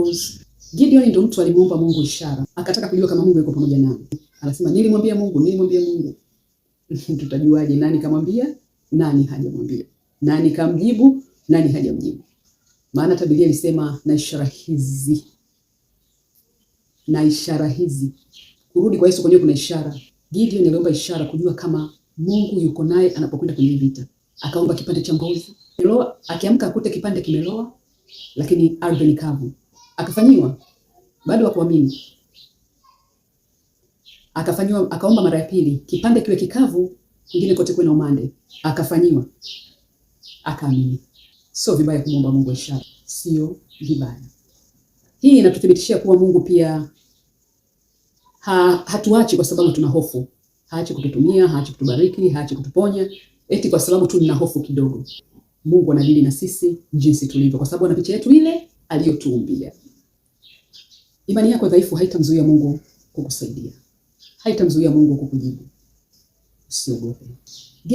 Those. Gideon ndio mtu alimuomba Mungu ishara, akataka kujua kama Mungu yuko pamoja naye. Anasema nilimwambia Mungu, nilimwambia Mungu. Tutajuaje nani kamwambia, nani hajamwambia? Nani kamjibu, nani hajamjibu? Maana hata Biblia ilisema na ishara hizi, na ishara hizi. Kurudi kwa Yesu kwenyewe kuna ishara. Gideon aliomba ishara kujua kama Mungu yuko naye anapokwenda kwenye vita. Akaomba kipande cha ngozi. Kimeloa, akiamka akute kipande kimeloa, lakini ardhi ni kavu. Akafanyiwa, bado hakuamini. Akafanyiwa, akaomba mara ya pili, kipande kiwe kikavu, kingine kote kuwe na umande. Akafanyiwa, akaamini. Sio vibaya kumwomba Mungu ishara, sio vibaya. Hii inatuthibitishia kuwa Mungu pia hatuachi kwa sababu tuna hofu. Haachi kututumia, haachi kutubariki, haachi kutuponya eti kwa sababu tu nina hofu kidogo. Mungu anadili na sisi jinsi tulivyo, kwa sababu ana picha yetu ile aliyotuumbia. Imani yako dhaifu haitamzuia Mungu kukusaidia, haitamzuia Mungu kukujibu. Usiogope.